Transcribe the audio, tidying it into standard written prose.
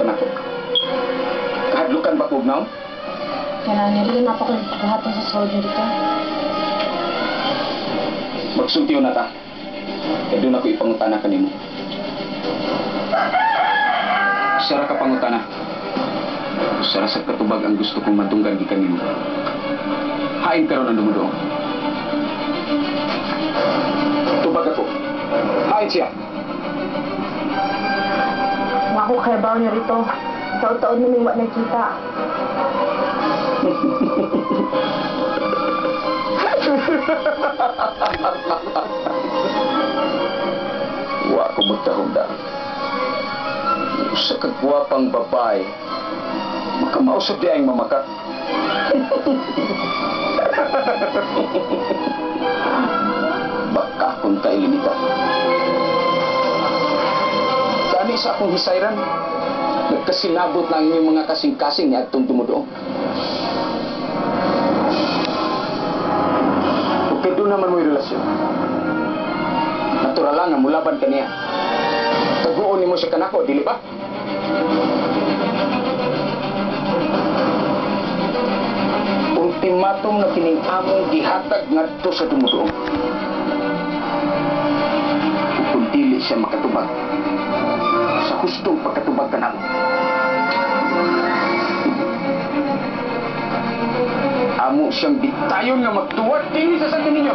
kanako. Kahadlukan ba kog naon? Kaya nila na pa ko buhaton sa sulod niyo dito. Magsultiyo na ta. Kay doon ako ipangutana kanimo. Sara ka pangutana. Sara sa katubag ang gusto kong madunggan gikan nimo. Hain karon ang dumuduong. Tubag ako. Hain siya. Wa ko kabaw niyo rito. Taod-taod na wa nagkita. Wa ko magtahong daan. Usa ka gwapang babae. Makamausap di ang mamakat. Baka kung kailinita. Gani sa akong hisayran, nagkasinabot na ang inyong mga kasing-kasing ni adtong dumudoong. Ug kay doon naman mo'y relasyon. Natural lang nga mulaban ka niya. Taguon nimo siya kanako, dili ba? Ultimatum na kining among gihatag ngadto sa dumudoong. Ug kung dili siya makatubag, sa hustong pagkatubag kanako. Amo siyang bitayon nga magtuwad dinhi sa santo ninyo.